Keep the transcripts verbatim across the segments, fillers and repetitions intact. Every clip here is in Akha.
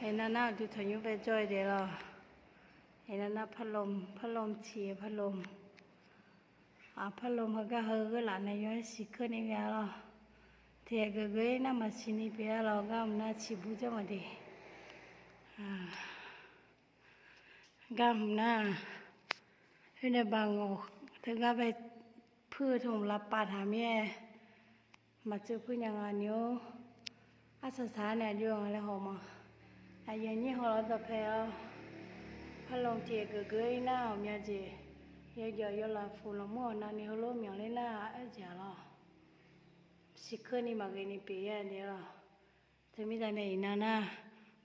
Aernar nar uqduq tanqnymr bae jawr-eu daeq lawq. Aernar nar พัดลม, พัดลม tiq-eu พัดลม. Aq, พัดลม heugar heu gheurlaf nae yawr-aer siqkeur ni ghae-a lawq. Tiqghaq geuf geuf-ir nar maqsiq ni pyeuf-a lawq. Gar hmq nar ciqbur jawr maqdeq. Gar hmq nar, khoer nae baq ngawq teugar bae puir-eu teu lavpav taq mir-aer, maqtsov puir nya nga ni-or. Arsaq saq-aer nae aqjox nga laer haw ma. Aqyuif aqnyir haw lawr dawqpae-awr, พัดลม tiqghaq geuf geuf-ir nar ghawqmya jeq yawjawf yawlaf fuq lanqmur-awq navni heulof myanq ler nar aer jeq-a lawq. Siqkeur ni maqghae ni pyeuf-ir-a daeq lawq. Teumirnae iqnan nar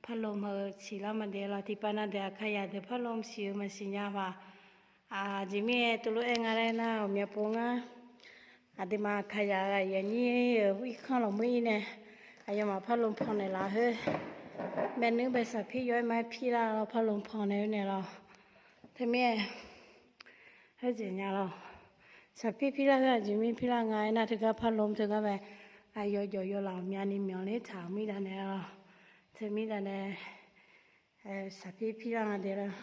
พัดลม heu siqlar maqdaef lawq. Tiqpav nav deuq Aqkaqzaq deuq พัดลม siq-eu maqsiq nya paq. Aqjeq mirnae teulof-aer nga laer nar ghawqmya pov ngar. Aqduimaf Aqkaqzaq-euq aqyuif aqnyir-euq irkanr lanqmur-ir nae aqyawfmaf พัดลม pan naeqlaf khoer, maernmr bae saqpir yaw-aer ma-aer pirlar lawr พัดลม pan naeq-eu naeq lawq. Teumirnae khoerjeq nya lawq. Saqpir pirlar khoer aqjeq mir pirlar nga aernar teugar พัดลม teugar bae aqyawf jawf yawlaf ghawqmyani myanq ler taq-euq mirnae lawq. Teumirnae saqpir pirlar nga daeq lawq.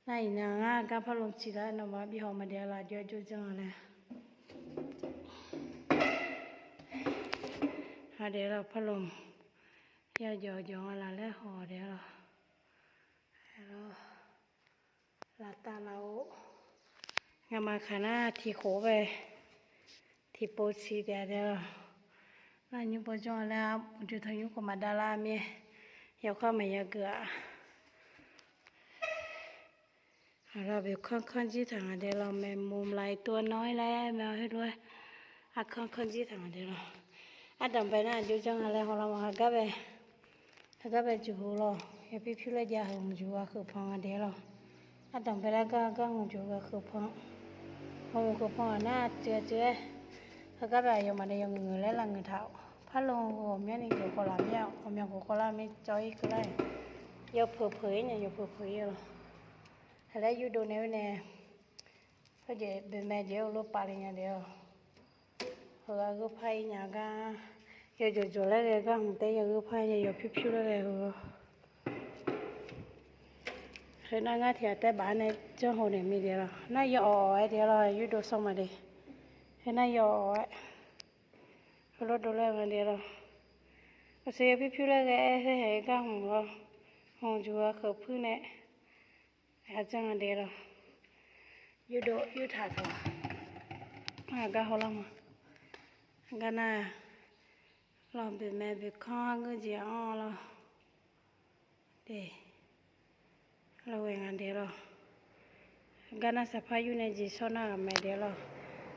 Nar iqnan ngar gar พัดลม ciqlar nawmaf bi haw maqdaef laf jawr jawr janr-a laer. Aqdaeq lawq พัดลม yawjawf jawf nga laf laer haw daeq lawq. Laftav laf-or, ngamaf kaq nar tiq khof bae tiqpov siq taef daeq lawq. Nar nymr pov janr-a laer uqduq tanqnymr khawf maqdav lar mir-aer, yawkhav maqya geuf-aq. Aqlawq, boeqkanr kanr jir taq nga daeq lawq. Maeqmq laiq tov-a nawr-ir laer mae-a heulof-aer arkanr kanr jir taq nga daeq lawq. Ardanq bae nar aqjox janr nga laer hawlar ma. Heugar bae, heugar bae jeqhu lawq. Yawpyur pyur laer jav-eu hmq jeqhu ghaq kheuq pan nga daeq lawq. Ardanq bae lar gar gar hmq jeqhu ghaq kheuq pan. Hmq jeqhu kheuq pan-aq nar tsuif-a tsuif-aer, heugar bae aqyawfmaf nae yawngeuq ngeuq laer lavngeuq taq-awq. พัดลม ghawqmyani geuf khawf laf mir-a, ghawqmya khof khawf lar mir cawv-ir keuvlar-aer, yawpeuq peuq-ir nya yawpeuq peuq-ir lawq. Aqlaer yurdov nae-eu nae, khoerjeq boeqmae jeq-eu lof pavle nya daeq-awq. Heu-aq gheurpar-ir nya gar, yawjawf jawf laer ghae gar hmq taef-aer yawgheurpar-ir nya yawpyur pyur laer ghae heu-awr. Heu nar ngar tiq ghaq taef baf-awr nae janr haw naeq mir daeq lawq. Nar yawawq-aer daeq lawq, yurdov sawr maqdaef. Heu nar yawawq-aer, heulof dov laer nga daeq lawq. Aqsur yawpyur pyur laer ghae-aer khoer haeq-eu gar hmq-awr, hmq jeqhu ghaq kheuq puir nae aqjanr nga daeq lawq. Yurdov yurtaq taq-awq. Aqgar hawlar ma. Gar nar lawq, boeqmae boeqkanr arngeur jeq-anr lawq. De, lawq ghae nga daeq lawq. Gar nar saqpar yur nae jeq shawr nar ghaq mae daeq lawq.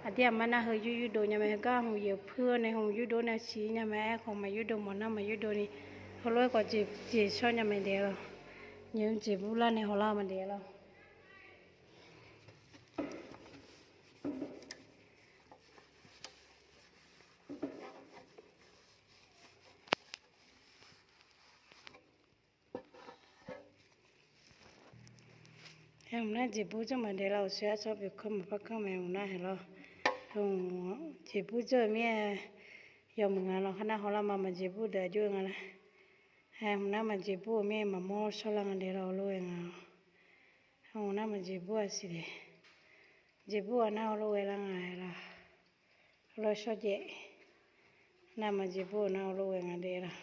Aqdir aqmar nar heu yur yurdov nya mae. Heugar hmq jeq puir-awr nae hmq yurdov nae siq nya mae. Aerkhawf maq yurdov mawf nar maq yurdov ni, heulof-aer khawf jeq shawr nya mae daeq lawq. Nymq jeqbur lar nae hawlar ma daeq lawq. Aer hmq nar jeqbur janr maqdaeq lawq. Uqshoe arsawr pyeuf kanr maqpar kanr mae hmq nar haeq lawr. Hmq jeqbur janr-eu mir-a, yawmuiq nga lawq. Kharnar hawlar ma, maqjeqbur deuq aqjox-eu nga lar. Aer hmq nar maqjeqbur-eu mir-a, maqmawr shawrlar nga daeq lawq, lof-aer nga lawq. Hmq nar maqjeqbur-aq siq de. Jeqbur-aq nar heulof ghae lar nga lawq. Heulof shawr jaev. Nar maqjeqbur-eu nar heulof ghae nga daeq lawq.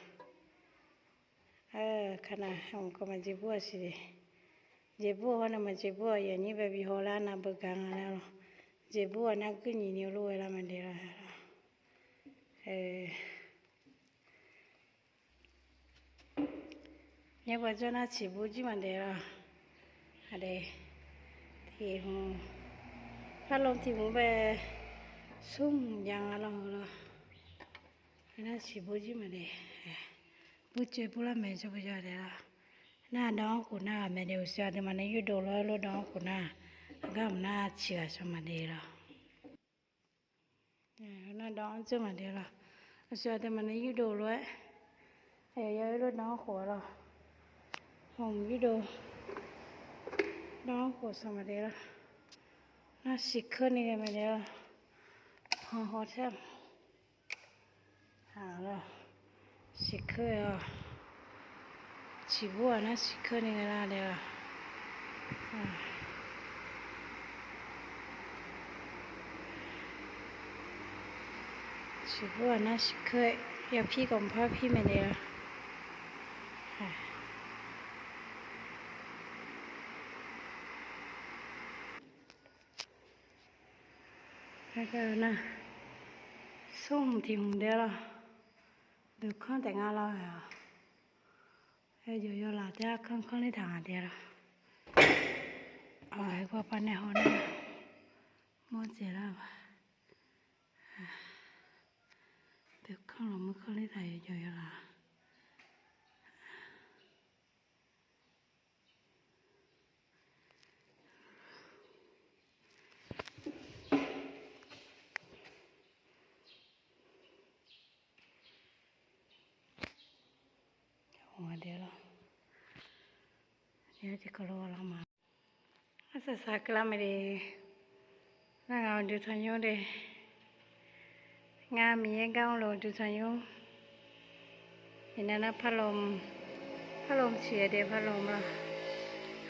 Kharnar hmq kawv maqjeqbur-aq siq de. Jeqbur-aq hawr nae maqjeqbur-aq yaqnyir bae bi haw lar nar beugar nga laer lawq. Jeqbur-aq nar guir nyiq ni heulof ghae lar ma daeq lawq. Nyaer bawjawr nar ciqbur jir maqdaeq lawq. Aqde, tiq hmq, parlov tiq hmq bae smr hmq jav nga lawq heu lawq. Nar ciqbur jir maqdaeq, burcoe burlar mae jawr bawjawr daeq lawq. Nar dawv-anr khof nar ghaq mae daeq, uqshoe aqduimaf nae yurdov lof-aer lof dawv-anr khof nar, aqgar hmq nar ciqghaq shawq maqdaeq lawq. Nar dawv-anr dzeur maqdaeq lawq. Uqshoe aqduimaf nae yurdov lof-aer, aqyawf yawir lof dawv-anr khof-a lawq. Hmq yurdov, dawv-anr khof shawq maqdaeq lawq. Nar siqkeur ni ghae maqdaeq lawq. Hanhaw taer-a. Siqkeur-awq. Ciqbur ghaq nar siqkeur ni ngae lar dae-aq. Ciqbur ghaq nar siqkeur-aer yawpir kawqpar pir mae dae-aq. Aer nar, smr hmq tiq hmq dae lawr, deuq kanr taef nga lawr-aq. Aer jawq yawlaf taef-aer kanr kanr ler taq nga dae lawr. Aq, aer gar pav nae haw nar, mawr dzaeq lar-aq. Deuq kanr lawq mur kanr ler taq yawjawq yawlaf. Arsaq saq keuvlar mae de. Nar ngaq uqduq tanqnymr de. Ngar Miqyaer gar mrluf uqduq tanqnymr. Iqnan nar parlom, parlom ciq-a de parlom-a.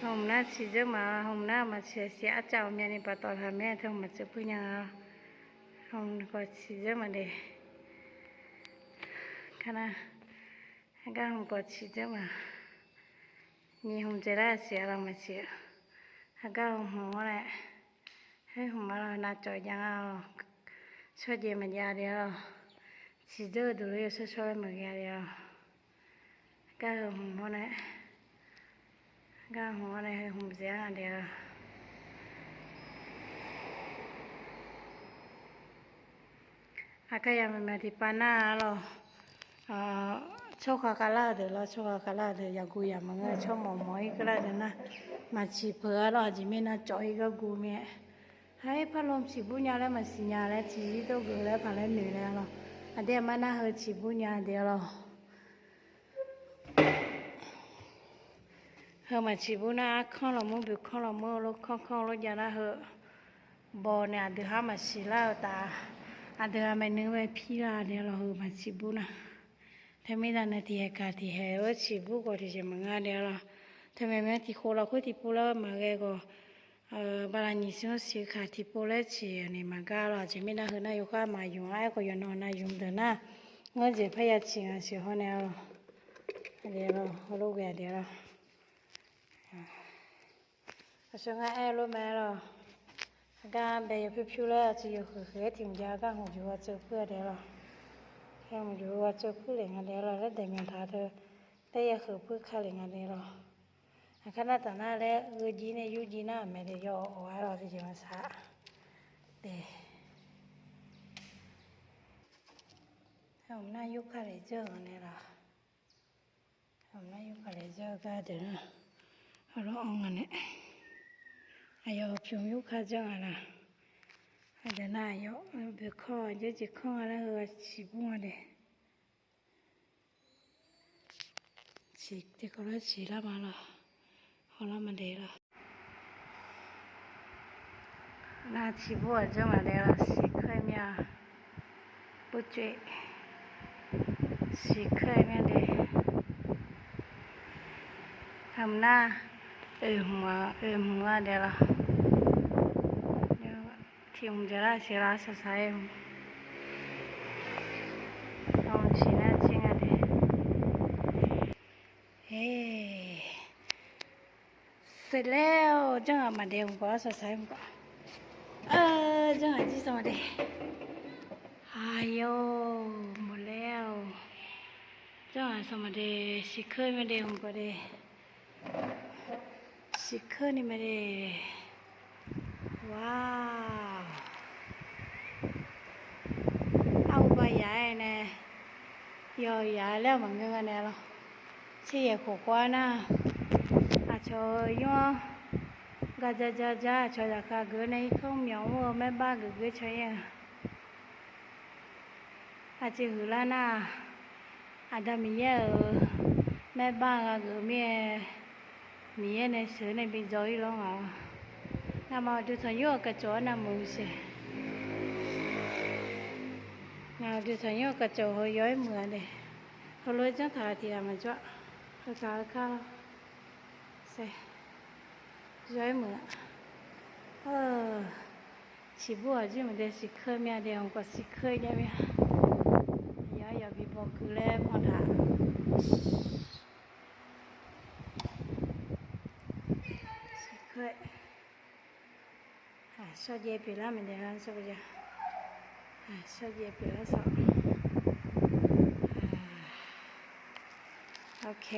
Hmq nar ciqdzeur maq, hmq nar maqciq siq arcav myavni paftawf taq mae-a teu maqtseuf puir nya-a. Hmq khawf ciqdzeur maq de. Kar nar, aqgar hmq khawf ciqdzeur maq. Nyiq hmq dzaeqlar siq-a lawr maqsiq-a. Aqgar hmq hmq-awr nae, khoer hmq-a lawr navcawv jav nga-awq. Tsawrjeuq maqjav de-a lawr. Ciqdzeur-eu duq lof yawshawr shawr-aer maqghae de-a lawr. Aqgar heu hmq-awr nae, aqgar hmq-awr nae heu hmq dzaeq-a nga de-a lawr. Aqkar yamq maqmaf tiqpav nar-a lawr. Tsawrkhav khavlar-eu deuq lawr, tsawrkhav khavlar-eu deuq yaqguq yamq maqngeur, tsawrmawf mawf-ir keuvlar deuq nar, maqciq peuq-a lawr, aqjeq mirnae cawv-ir gar guv mir-aer. Haer parlom ciqbur nya laer maqsiq nya laer, ciqzir dawrgeuf laer paq laer noeq laer-a lawr. Aqdui aqmar nar heu ciqbur nya de-a lawr. Heu maqciq bur nar, arkanr lawqmur boeqkanr lawqmur lof kanr kanr lof jav nar heu, baw nae aqdui har maqsiq lar-eu taf, aqdui ghaq maeqnui mae pir lar de-a lawr heu maqciq bur nar. Teumirnae nae tiqhaeq kaq tiqhaeq-eu ciq bur khawf tiqjeq maqnga de-a lawr. Teumirnae tiqkhof lafkhoer tiqpov lar maqghae khawf, bala nyiq smr siq kaq tiqpov laer ciq ni maqgar lawr. Aqjeq mirnae heu nar yawkhar maqymq-a, aerkhawf yawqnan nav ymq deuq nar, ngeurjeq parya ciq ngaq siq hawr nae-a lawr. Aqdui-a lawr, heulof ghae-a de-a lawr. Aqsur ngar aer-eu lof mae-a lawr. Aqgar bae yawpyur pyur laer aqciq yawhuiq huiq-aer tiq mq jav-a gar hmq juq ghawtseuv puir-a de-a lawr. Hmq juq ghawtseuv puir lef nga de-a lawr, laer daeq myaq taq teu, laer yahuiq puir ka lef nga de-a lawr. Aqkar nar taf nar laer gheujir nae yurjir nar-aq mae de, yawawq-aer lawr tiqjeq maqsaq de. Hmq nar yur ka lef dzeur-eu nga nae lawr. Hmq nar yur ka lef dzeur-eu gar deuq nar, heulof-anr nga nae, aqyawf pyur yur ka dzeur nga lawr. Aqdeuq nar aqyawf boeqkanr jeq kanr nga laer heu ciq bur nga de. Ciq tiqkawv lar ciq lar ma lawr, hawlar ma de lawr. Nar ciq bur-aq dzeur nga de lawr, siqkeur-aer mir-a. Burcoev, siqkeur-aer mir-a de. Hmq nar, oeq hmq-a, oeq hmq-a de lawr. Tiq hmq jeq lar siq lar saqsaq-aer, hmq ciq nar jir nga de. Saeqlaer-awr janrghaq maqdaef hmq khawf-ar saqsaq-aer hmq khawf. Janrghaq jir sanq maqdaef. Aqyawf mawqlaer-awq. Janrghaq sanq maqdaef, siqkeur mae de hmq khawf de. Siqkeur ni mae de. Wa, arhuba yaf-aer nae, yawf yaf-aer laer maqngeur nga nae lawr. Tseryaeq khof khawf-ar nar, aqcawq-euq nymr-anr gaq ja ja ja aqcawq zaqkhav geuf nae irkanr myawq mr-eu maerbar geuf geuf caw-ir-a. Aqjeq huiqlar nar-aq, Aqda Miqyaer-euq maerbar gha geuf mir-aer, Miqyaer nae sheuq-eu nae bi dzaw-ir lawr ngaq-awr. Ngamaf uqduq tanqnymr-euq kaqcawq-anr navmaqsiq. Ngaq uqduq tanqnymr-euq kaqcawq heu yaw-aer muiq-a de. Heulof-aer janr taq-euq tiq ghaq maqjawr-a. Heugaq-eu kar lawr. Saer, yawr-aer meuq-a. Ciqbur aqjir maqdae siqkeuv mya dae-anr khawf siqkeuv nya mya. Yawr-aer yawbi baw gui laer mawr taq. Siqkeuv. Shawrjaev pyeuflar maqdae-a, shawrjaev pyeuflar sawq. Ok.